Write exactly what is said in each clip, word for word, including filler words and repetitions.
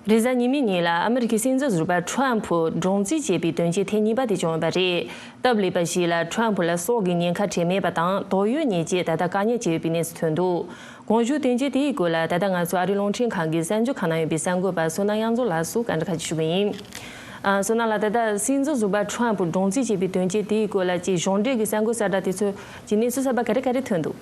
རེས་གཟའ་ཉི་མའི་ཉིན་ལ་ཨ་མི་རི་ཀའི་སྲིད་འཛིན་ཟུར་པ་ཁྲོམ་ཕུ་སྒྲོག་འཛིང་བྱས་པའི་དོན་རྐྱེན་ཐེངས་གཉིས་པ་དེ་བྱུང་ཡོད་པ་རེད། སྟབས་ལེགས་པ་ཞིག་ལ་ཁྲོམ་ཕུ་ལ་སྲོག་གི་ཉེན་ཁ་འཕྲད་མེད་པ་དང་། དོགས་ཡོད་ཉེས་ཅན་ད་ལྟ་བཀག་ཉར་བྱས་ཡོད་པའི་གནས་ཚུལ་ཐོན་འདུག་གོང་ཞུས་དོན་རྐྱེན་དེའི་སྐོར་ལ་ད་ལྟ་ང་ཚོ་ཨ་རིའི་རླུང་འཕྲིན་ཁང་གི་གསར་འགྱུར་ཁང་ནང་ཡོད་པའི་གསར་འགོད་པ་བསོད་ནམས་དབྱངས་མཚོ་ལགས་སུ་བཀའ་འདྲི་ཁ་ཅིག་ཞུ་གི་ཡིན། ཨ། བསོད་ནམས་ལགས། ད་ལྟ་སྲིད་འཛིན་ཟུར་པ་ཁྲོམ་ཕུ་སྒྲོག་འཛིང་བྱས་པའི་དོན་རྐྱེན་དེའི་སྐོར་ལ་ཅིག་གཞུང་འབྲེལ་གྱི་གསར་འགོད་གསལ་བསྒྲགས་དེ་ཚོ་ཅིག་གནས་ཚུལ་གསར་པ་ག་རེ་ག་རེ་ཐོན་འདུག་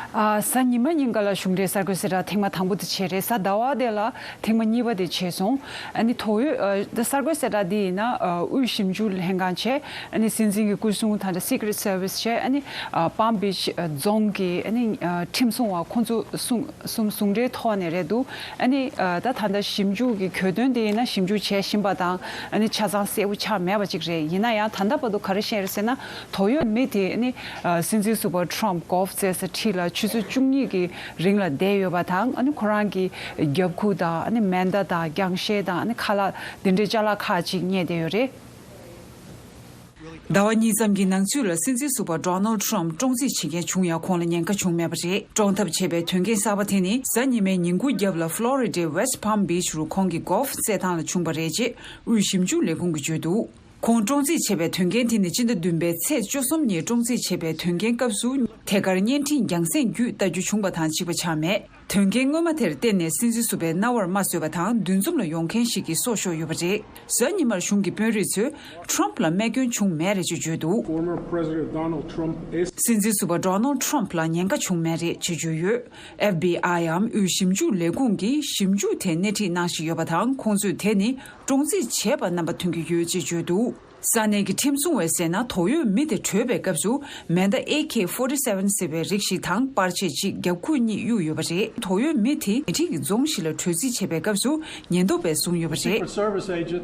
ཨ། གཟའ་ཉི་མ་ཉིན་ཀ་ལ་གཞུང་འབྲེལ་གསར་འགོད་གསལ་བསྒྲགས་ཐེངས་མ་དང་པོ་དེ་བྱས་རེད། གཟའ་ཟླ་བ་དེ་ལ་ཐེངས་མ་གཉིས་པ་དེ་བྱས་སོང་། ཨ་ནི་དོགས་ཡོད་ཨ། ད་གསར་འགོད་གསལ་བསྒྲགས་འདི་ཡིན་ན་ཨ། དབུས་ཞིབ་འཇུག་ལྷན་ཁང་བྱས། ཨ་ནི་སྲིད་འཛིན་གྱི་སྐུ་སྲུང་དང་འདྲ་Secret Service བྱས། ཨ་ནི་ཨ། Palm Beach ཨ། རྫོང་གི་ཨ་ནི་ཨ། ཁྲིམས་སྲུང་བ་ཁོང་ཚོ་གསུང་གསུང་ཟུང་འབྲེལ་ཐོག་ནས་རེད་འདུག་ཨ་ནི་ཨ། ད་ད་ལྟ་ཞིབ་འཇུག་གི་གྱོད་དོན་དེ་ཡིན་ན་ཞིབ་འཇུག་བྱས་བཞིན་པ་དང་། ཨ་ནི་ཆ་ཚང་གསལ་པོ་ཆགས་མེད་པ་ཅིག་རེད། ཡིན་ན་ཡང་ད་ལྟ་བར་དུ་ག་རེ་བཤད་རེད་ཟེར་ན། དོགས་ཡོད་མི་དེ་ནི་ཨ། སྲིད་འཛིན་ཟུར་པ་ཁྲོམ་གོལ་ཕ་རྩེད་ས་ཁྲི་ལ་ཆུ་ཚོད་བཅུ་གཉིས་ཀྱི་རིང་ལ་བསྡད་ཡོད་པ་དང་། ཨ་ནི་ཁོ་རང་གི་རྒྱབ་ཁུག་དང་། ཨ་ནི་མེ་མདའ་དང་རྒྱང་ཤེལ་དང་། ཨ་ནི་ཁ་ལག་དེ་འདྲའི་ཅ་ལག་ཁག་ཅིག་རྙེད་བསྡད་ཡོད་རེད། ཟླ་བ་གཉིས་ཙམ་གྱི་ནང་ཚུད་ལ་སྲིད་འཛིན་ཟུར་པ་Donald Trump སྲུང་བརྩི་བྱེད་མཁན་བྱུང་ཡང་། ཁོང་ལ་ཉེན་ཁ་བྱུང་མེད་པ་རེད། བཀྲོངས་ཐབས་བྱས་པའི་དོན་རྐྱེན་གསར་པ་དེ་ནི་གཟའ་ཉི་མའི་ཉིན་གུང་རྒྱབ་ལ་Florida West Palm Beach རུ་ཁོང་གི་གོལ་ཕ་རྩེད་ཐང་ལ་བྱུང་བ་རེད་ཅེས་དབུས་ཞིབ་འཇུག་ལས་ཁུངས་ཀྱིས་བརྗོད་འདུག་ཁོང་སྲུང་བརྩི་བྱས་པའི་དོན་རྐྱེན་དེ་ནི་སྤྱི་ཟླ་བདུན་པའི་ཚེས་བཅུ་གསུམ་ཉིན་སྲུང་བརྩི་བྱས་པའི་དོན་རྐྱེན་སྐབས་སུ་ཐད་ཀར་བརྙན་འཕྲིན་རྒྱང་སྲིང་བརྒྱུད་ལྟ་རྒྱུ་བྱུང་བ་དང་གཅིག་པ་ཆགས་མེད། དོན་རྐྱེན་སྔོན་མ་དེར་བརྟེན་ནས་སྲིད་འཛིན་ཟུར་པའི་རྣ་བར་རྨ་བཟོས་པ་དང་། འདུ་འཛོམས་ལ་ཡོང་མཁན་ཞིག་གི་སྲོག་ཤོར་ཡོད་པ་རེད། གཟའ་ཉི་མར་གཞུང་གི་དཔོན་རིགས་ཚོས་Trump ལ་རྨས་སྐྱོན་བྱུང་མེད་རེད་ཅེས་བརྗོད་འདུག Former President Donald Trump is སྲིད་འཛིན་ཟུར་པ་Donald Trump ལ་ཉེན་ཁ་བྱུང་མེད་རེད་ཅེས་བརྗོད་ཡོད། FBI འམ་དབུས་ཞིབ་འཇུག་ལས་ཁུངས་ཀྱིས་ཞིབ་འཇུག་དེ་སྣེ་ཁྲིད་གནང་བཞིན་ཡོད་པ་དང་། ཁོང་ཚོས་དེ་ནི་སྲུང་བརྩི་བྱས་པ་རྣམ་པ་ཐོན་གྱི་ཡོད་ཅེས་བརྗོད་འདུག་ས་གནས་ཀྱི་ཁྲིམས་སྲུང་བས་ཟེར་ན། དོགས་ཡོད་མི་དེ་བྲོས་པའི་སྐབས་སུ་མེ་མདའ་ཨེ་ཁེ་ཕོར་ཊི་སེ་ཝེན་ཟེར་བའི་རིགས་ཤིག་དང་པར་ཆས་གཅིག་རྒྱབ་ཁུག་གཉིས་གཡུགས་ཡོད་པ་རེད། དོགས་ཡོད་མི་དེ་ཉེ་འཁྲིས་ཀྱི་རྫོང་ཞིག་ལ་བྲོས་རྩིས་བྱེད་པའི་སྐབས་སུ་ཉེན་རྟོག་པས་བཟུང་ཡོད་པ་རེད། Secret Service agent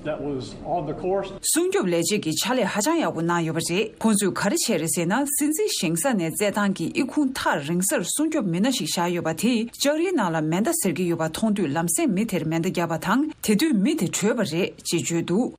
that was on the course. སྲུང་སྐྱོབ་ལས་བྱེད་ཀྱིས་ཕྱག་ལས་ཧ་ཅང་ཡག་པོ་གནང་ཡོད་པ་རེད། ཁོང་ཚོས་ག་རེ་བྱས་རེད་ཟེར་ན། སྲིད་འཛིན་བཞེངས་ས་ནས་རྩེད་ཐང་གི་ཨི་ཁུང་ཐག་རིང་སར་སྲུང་སྐྱོབ་མི་སྣ་ཞིག་བཞག་ཡོད་པ་དེས་ལྕགས་རིའི་ནང་ལ་མེ་མདའ་ཟེར་གྱི་ཡོད་པ་མཐོང་དུས། ལམ་སེང་མི་དེར་མེ་མདའ་བརྒྱབ་པ་དང་། དེ་དུས་མི་དེ་བྲོས་པ་རེད་ཅེས་བརྗོད་འདུག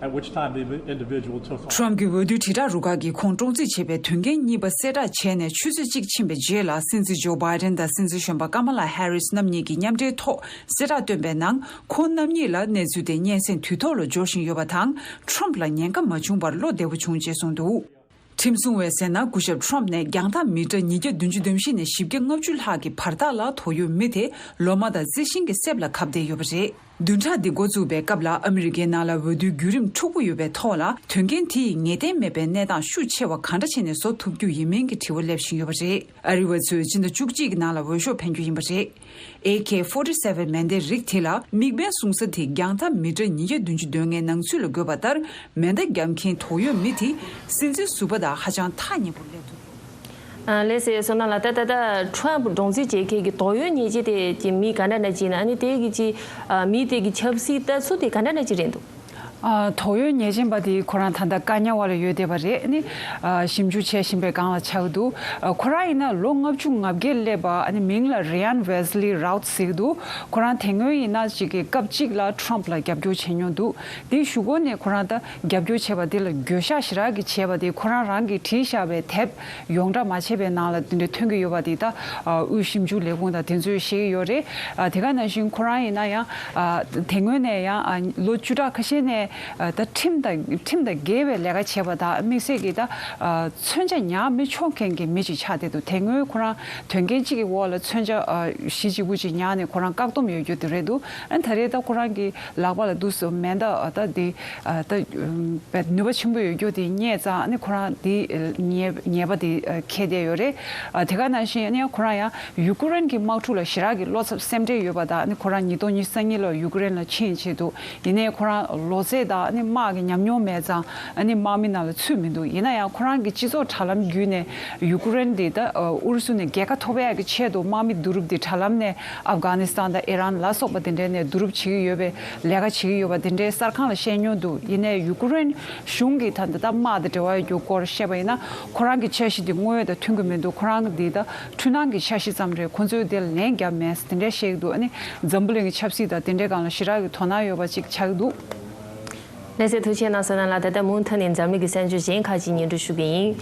At which time the individual took off. ཁྲོམ་གྱི་འོས་བསྡུ་དྲིལ་བསྒྲགས་རུ་ཁག་གིས་ཁོང་སྲུང་བརྩི་བྱས་པའི་དོན་རྐྱེན་གཉིས་པ་གསལ་བསྒྲགས་བྱས་ནས་ཆུ་ཚོད་གཅིག་ཕྱིན་པའི་རྗེས་ལ། སྲིད་འཛིན་ཇོ་བྷའི་ཌེན་དང་སྲིད་འཛིན་གཞོན་པ་ཀ་མ་ལ་ཧེ་རིས་རྣམ་གཉིས་ཀྱིས་མཉམ་འབྲེལ་ཐོག་གསལ་བསྒྲགས་བཏོན་པའི་ནང་། ཁོང་རྣམ་གཉིས་ལ་གནས་ཚུལ་དེ་སྙན་སེང་དུས་ཐོག་ལ་འབྱོར་བཞིན་ཡོད་པ་དང་། ཁྲོམ་ལ་ཉེན་ཁ་མ་བྱུང་བར་བློ་བདེ་པོ་བྱུང་ཅེས་གསུངས་འདུག་ཁྲིམས་སྲུང་བས་ཟེར་ན། སྐུ་ཞབས་ཁྲོམ་ནས་རྒྱང་ཐག་མི་ཊར་ཉིས་བརྒྱ་བདུན་ཅུ་དོན་བཞི་ནས་བཞི་བརྒྱ་ལྔ་བཅུ་ལྷག་གི་བར་ཐག་ལ། དོགས་ཡོད་མི་དེ་ལོ་མ་དང་རྩི་ཤིང་གི་གསེབ་ལ་གབ་བསྡད་ཡོད་པ་རེད། བདུན་ཕྲག་འདི་འགོ་བཙུགས་པའི་སྐབས་ལ། ཨ་མི་རི་ཀའི་ནང་ལ་འོས་བསྡུའི་བརྒྱུད་རིམ་འཁྲུག་པོ་ཡོད་པའི་ཐོག་ལ། དོན་རྐྱེན་དེ་ཡིས་ངེས་གཏན་མེད་པའི་གནས་སྟངས་ཤུགས་ཆེ་བ་གང་འདྲ་བྱས་ནས་བཟོ་ཐུབ་རྒྱུ་ཡིན་མིན་གྱི་དྲི་བ་སླེབས་བཞིན་ཡོད་པ་རེད། ཨ་རི་བ་ཚོས་སྤྱི་ཟླ་བཅུ་གཅིག་གི་ནང་ལ་འོས་ཤོག་འཕེན་རྒྱུ་ཡིན་པ་རེད། ཨེ་ཁེ་ཕོར་ཊི་སེ་ཝེན་མེ་མདའི་རིགས་དེ་ལ་དམིགས་འབེན་བཟུང་ས་དེ་རྒྱང་ཐག་མི་ཊར་ཉིས་བརྒྱ་བདུན་ཅུ་དོན་ལྔའི་ནང་ཚུད་ལ་དགོས་པ་ལྟར། མེ་མདའ་བརྒྱབ་མཁན་དོགས་ཡོད་མི་དེ་སྲིད་འཛིན་ཟུར་པ་དང་ཧ་ཅང་ཐག་ཉེ་པོར་སླེབས་འདུག་ཨ། ལགས་སེ། བསོད་ནམས་ལགས། ད་ད་ལྟ་ཁྲོམ་ཕུ་སྒྲོག་འཛིང་བྱེད་མཁན་གྱི་དོགས་ཡོད་ཉེས་ཅན་དེ་གྱི་མི་ག་འདྲ་འདྲ་ཅིག་ཡིན་ན། ཨ་ནི་དེ་གི་ཅིག་ཨ། མི་དེ་གི་ཆབ་སྲིད་ལྟ་ཚུལ་དེ་ག་འདྲ་འདྲ་ཅིག་རེད་འདུག་ཨ། དོགས་ཡོད་ཉེས་ཅན་པ་དེ་ཁོ་རང་ད་ལྟ་བཀག་ཉར་འོག་ལ་ཡོད་བསྡད་པ་རེད། ཨ་ནི་ཨ། ཞིབ་འཇུག་བྱེད་བཞིན་པའི་སྒང་ལ་ཆགས་ཀྱི་འདུག་ཨ། ཁོ་རང་ཡིན་ན་ལོ་ལྔ་བཅུ་ང་བརྒྱད་སླེབས་པ། ཨ་ནི་མིང་ལ་རི་ཡན་ཝེ་སི་ལི་རའུ་ཐི་ཟེར་གྱི་འདུག་ཁོ་རང་དེ་སྔོན་ཡིན་ན་ཅིག་གི་སྐབས་གཅིག་ལ་ཁྲོམ་ཕུ་ལ་རྒྱབ་སྐྱོར་བྱས་མྱོང་འདུག་དེའི་གཞུག་གུ་ནས་ཁོ་རང་ད་རྒྱབ་སྐྱོར་བྱས་པ་དེ་ལ་འགྱོད་བཤགས་ཞེ་དྲག་གི་བྱས་པ་དེ། ཁོ་རང་རང་གིས་བྲིས་བཞག་པའི་དེབ་ཡོངས་གྲགས་མ་བྱས་པའི་ནང་ལ་དེ་འདྲ་ཐོན་གྱི་ཡོད་པ་དེ་ད་ཨ། དབུས་ཞིབ་འཇུག་ལས་ཁུངས་དང་དེ་ཚོས་བཤད་ཀྱི་ཡོད་རེད། ཨ། དེ་ག་ནང་བཞིན་ཁོ་རང་ཡིན་ན་ཡང་ཨ། དེ་སྔོན་ནས་ཡང་ཨ། ལོ་བཅུ་ཕྲག་ཁ་ཤས་ནས་ཨ། ད་ཁྲིམས་དང་ཁྲིམས་དང་འགལ་བའི་ལས་ཀ་བྱས་པ་དང་། དམིགས་བསལ་གྱིས་ད་ཨ། མཚོན་ཆ་ཉར་མི་ཆོག་མཁན་གྱི་མི་ཅིག་ཆགས་བསྡད་འདུག་དེ་སྔོན་ཁོ་རང་དོན་རྐྱེན་གཅིག་གི་འོག་ལ་མཚོན་ཆ་ཨ། གཞི་གཅིག་པུ་ཅིག་ཉར་ནས་ཁོ་རང་བཀག་སྡོམ་ཡོད་རྒྱུ་དེ་རེད་འདུག་ཨ། ད་རེས་ད་ཁོ་རང་གི་ལག་པ་ལ་འདུག་སེ་མེ་མདའ་ད་དེ་ཨ། ད་ནུས་པ་ཆེན་པོ་ཡོད་རྒྱུ་དེ་རྙེད་ཙང་། ཨ་ནི་ཁོ་རང་དེ་ཉེས་ཉེས་པ་དེ་འཁྱེར་བསྡད་ཡོད་རེད། ཨ། དེ་ག་ནང་བཞིན་ཨ་ནི་ཁོ་རང་ཡང་ཡུ་ཀེ་རེན་གྱི་དམག་འཁྲུག་ལ་ཞེ་དྲག་གི་བློ་འཚབ་སེམས་ཁྲལ་ཡོད་པ་དང་། ཨ་ནི་ཁོ་རང་ཉིས་སྟོང་ཉི་ཤུ་རྩ་གཉིས་ལོར་ཡུ་ཀེ་རེན་ལ་ཕྱིན་བྱས་འདུག་ཡིན་ནའི་ཁོ་རང་ལོ་ཚད་དང་ཨ་ནི་དམག་གི་ཉམས་མྱོང་མེད་ཙང་། ཨ་ནི་དམག་མི་ནང་ལ་ཚུད་མི་འདུག་ཡིན་ན་ཡང་ཁོ་རང་གི་སྤྱི་ཚོགས་དྲ་ལམ་བརྒྱུད་ནས་ཡུ་ཀེ་རེན་དེ་ད་ཨུ་རུ་སུ་ནས་རྒྱལ་ཁ་ཐོབ་ཡག་གི་ཆེད་དུ་དམག་མི་བསྡུ་རུབ་དེ་དྲ་ལམ་ནས། ཨབ་གྷ་ནི་སི་ཐན་དང་ཨི་རན་ལ་སོགས་པ་དེ་འདྲའི་ནས་བསྡུ་རུབ་བྱེད་ཀྱི་ཡོད་པའི་ལས་ཀ་བྱེད་ཀྱི་ཡོད་པ་དེ་འདྲའི་གསར་ཁང་ལ་བཤད་མྱོང་འདུག་ཡིན་ནའི་ཡུ་ཀེ་རེན་གཞུང་གིས་ད་ལྟ་དམག་དང་འབྲེལ་བ་ཡོད་རྒྱུ་སྐོར་བཤད་པ་ཡིན་ན། ཁོ་རང་གི་འཆར་གཞི་དེ་དངོས་ཡོད་དང་མཐུན་གྱི་མི་འདུག་ཁོ་རང་འདི་ད་འཁྲུལ་སྣང་གི་འཆར་གཞི་ཙམ་རེད། ཁོ་ཚོས་དེ་ལ་ལན་བརྒྱབ་མེད་དེ་འདྲ་བཤད་ཀྱི་འདུག་ཨ་ནི་འཛམ་བུ་གླིང་གི་ཆབ་སྲིད་དང་དེ་འདྲའི་སྒང་ལ་ཞེ་དྲག་གི་དོ་སྣང་ཡོད་པ་ཅིག་ཆགས་ཀྱི་འདུག་ལགས་སེ། ཐུགས་རྗེ་གནང་། བསོད་ནམས་ལགས། ད་ལྟ་མུ་མཐུད་ནས་འཛམ་གླིང་གི་གསར་འགྱུར་གཞན་ཁག་ཅིག་སྙན་སྒྲོན་ཞུ་གི་ཡིན།